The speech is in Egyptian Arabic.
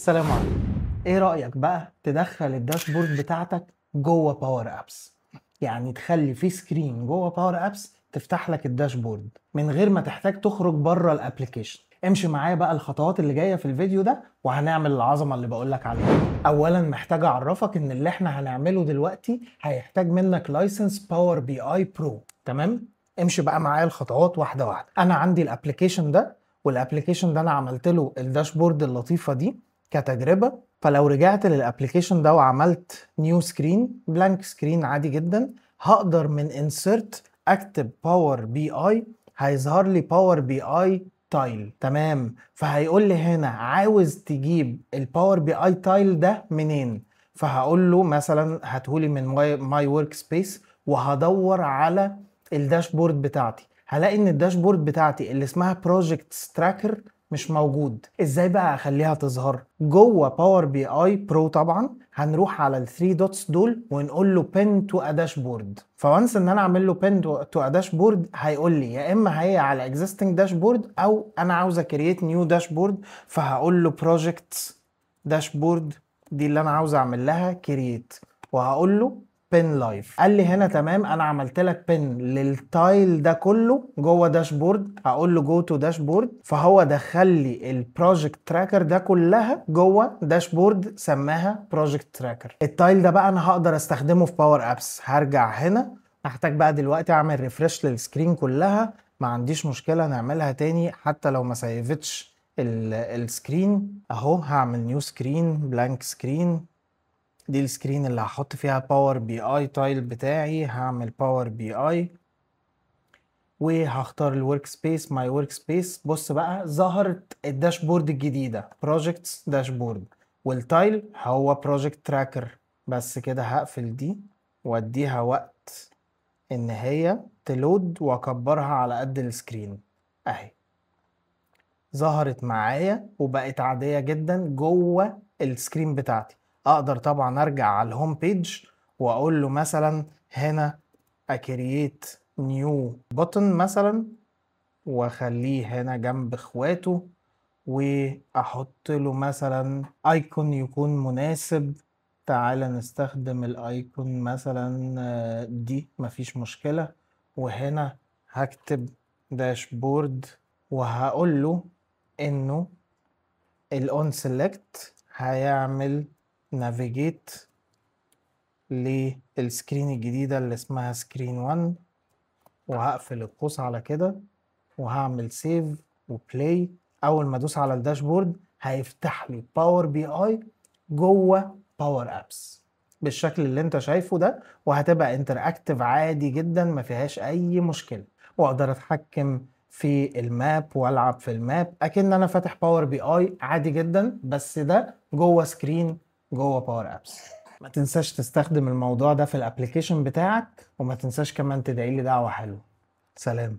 السلام عليكم. ايه رأيك بقى تدخل ال dashboard بتاعتك جوه Power Apps؟ يعني تخلي في screen جوه Power Apps تفتح لك ال dashboard من غير ما تحتاج تخرج بره ال application. امشي معايا بقى الخطوات اللي جاية في الفيديو ده وهنعمل العظمة اللي بقولك عليها. اولا محتاج اعرفك ان اللي احنا هنعمله دلوقتي هيحتاج منك license Power BI Pro، تمام؟ امشي بقى معايا الخطوات واحدة واحدة. انا عندي ال application ده، وال application ده انا عملت له ال dashboard اللطيفة دي كتجربة. فلو رجعت لل application ده وعملت new screen، blank screen عادي جدا، هقدر من insert اكتب Power BI، هيظهر لي Power BI tile، تمام؟ فهيقول لي هنا عاوز تجيب ال Power BI tile ده منين؟ فهقول له مثلا هاتهولي من my workspace، وهدور على ال dashboard بتاعتي. هلاقي ان ال dashboard بتاعتي اللي اسمها projects tracker مش موجود. ازاي بقى اخليها تظهر جوه Power BI Pro؟ طبعا هنروح على ال three dots دول ونقول له pin to a dashboard. ف once ان انا اعمل له pin to a dashboard، هيقول لي يا اما هي على existing dashboard او انا عاوز ا create new dashboard. فهقول له projects dashboard دي اللي انا عاوز اعمل لها create، وهقول له pin live. قال لي هنا تمام، انا عملت لك pin لل tile ده كله جوه dashboard. هقول له go to dashboard، فهو دخل لي ال project tracker ده كلها جوه dashboard سماها project tracker. ال tile ده بقى انا هقدر استخدمه في Power Apps. هرجع هنا، هحتاج بقى دلوقتي اعمل refresh لل screen كلها، ما عنديش مشكلة نعملها تاني حتى لو ما سيفتش ال screen. اهو هعمل new screen، blank screen. دي ال screen اللي هحط فيها Power BI tile بتاعي. هعمل Power BI وهختار ال workspace، my workspace. بص بقى، ظهرت ال dashboard الجديدة projects dashboard، وال tile هو project tracker. بس كده هقفل دي واديها وقت ان هي ت load واكبرها على قد ال screen. اهي ظهرت معايا وبقت عادية جدا جوه ال screen بتاعتي. اقدر طبعا ارجع على ال home page واقول له مثلا هنا ا create new button مثلا، واخليه هنا جنب اخواته، واحط له مثلا icon يكون مناسب. تعالى نستخدم ال icon مثلا دي، مفيش مشكلة. وهنا هكتب dashboard وهقول له انه ال on select هيعمل navigate لل screen الجديدة اللي اسمها screen 1، وهقفل القوس على كده وهعمل save و play. اول ما ادوس على ال dashboard هيفتح لي Power BI جوه Power Apps بالشكل اللي انت شايفه ده، وهتبقى interactive عادي جدا ما فيهاش اي مشكلة، واقدر اتحكم في ال map والعب في ال map اكن انا فاتح Power BI عادي جدا، بس ده جوه screen جوه Power Apps. ما تنساش تستخدم الموضوع ده في ال application بتاعك، وما تنساش كمان تدعي لي دعوة حلوة. سلام.